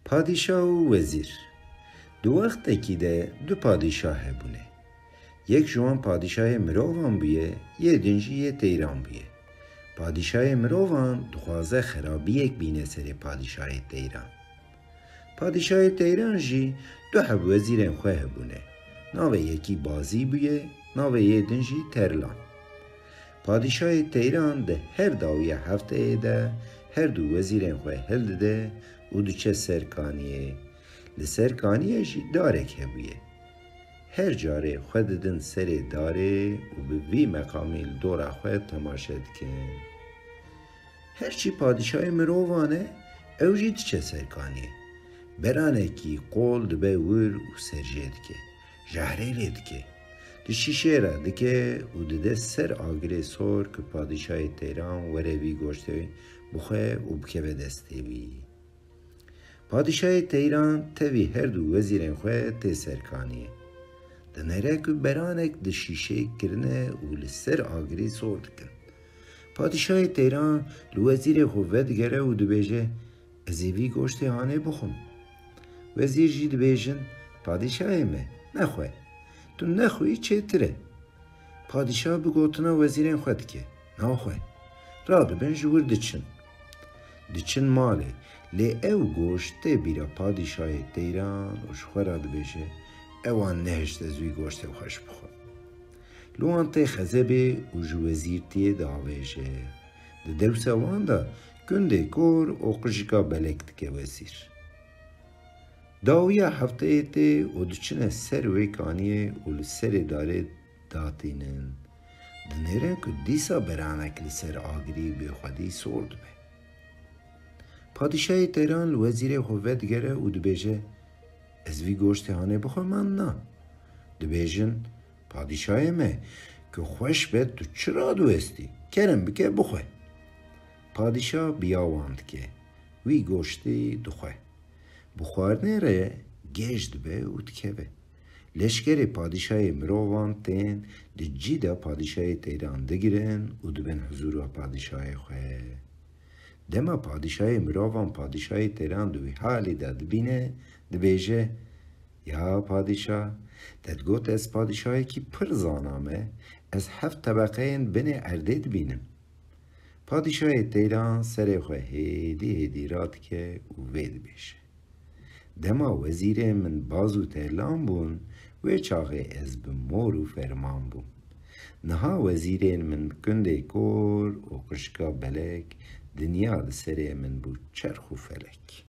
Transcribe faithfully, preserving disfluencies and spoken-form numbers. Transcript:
Padîşah û wezîr. Di wextekî de du padîşah hebûne. Yek ji wan padîşahê mirovan bûye, yê din jî yê teyran bûye. Padîşahê mirovan dixwaze xerabiyek bîne serê padîşahê teyran. Padîşahê teyran jî du heb wezîrên xwe hebûne. Navê yekî Bazî bûye, navê yê din jî Terlan. Padîşahê teyran di her dawiya hefteyê de her du wezîrên xwe hildide û diçe ser kaniyê. Li ser kaniyê jî darek hebûye. Her carê xwe didin serê darê û bi vî meqamî li dora xwe temaşe dikin. Her çî padîşahê mirovan e, ew jî diçe ser kaniyê. Beranekî qol dibe wir û serjê dike. Jehrê lê dike. Di şîşê re dike û dide ser agirê sor ku padîşahê teyran were vî goştê bixwe û bikeve destê wî. Padîşahê teyran tevî her du wezîrên xwe tê ser kaniyê. Dinêre ku beranek di şîşeyê kirine û li ser agirê sor dikin. Padîşahê teyran li wezîrê xwe vedigere û dibêje, "Ez ê vî goştê hanê bixwim." Wezîr jî dibêjin, "Padîşahê me, nexwe. Tu nexwî çêtir e." Padîşah bi gotina wezîrên xwe dike, "Naxwe." Radibin ji wir diçin. Diçin malê, lê ew goşt tê bîra padîşahê teyran û ji xwe re dibêje, "Ewan nehişt ez wî goştê xweş bixwim." Li wan tê xezebê û ji wezîrtiyê diavêje. Di dewsa wan de gundê kor û qijika belek dike wezîr. Dawiya hefteyê tê û diçine ser wê kaniyê û li serê darê datînin. Dinêrin ku dîsa beranek li ser agirî bêxwedî sor dibe. Padîşahê teyran li wezîrê xwe vedigere û dibêje, "Ez vî goştê hanê bixwim an na?" Dibêjin, "Padîşahê me, ku xweş be tu çira diwestî? Kerem bike bixwe." Padîşah bi ya wan dike, wî goştê dixwe. Bi xwarinê re gêj dibe û dikeve. Leşkerê padîşahê mirovan tên di cî de padîşahê teyran digirin û dibin huzûra padîşahê xwe. Dema padîşahê mirovan padîşahê teyran di wî halî de dibîne, dibêje, "Ya padîşah, te digot ez padîşahekî pir zana me, ez heft tebeqeyên binê erdê dibînim." Padîşahê teyran serê xwe hêdî hêdî radike û vê dibêje, "Dema wezîrên min Baz û Terlan bûn, wê çaxê ez bi mor û ferman bûm. Niha wezîrên min gundê kor û qijika belek, dinya li serê min bû çerx û felek."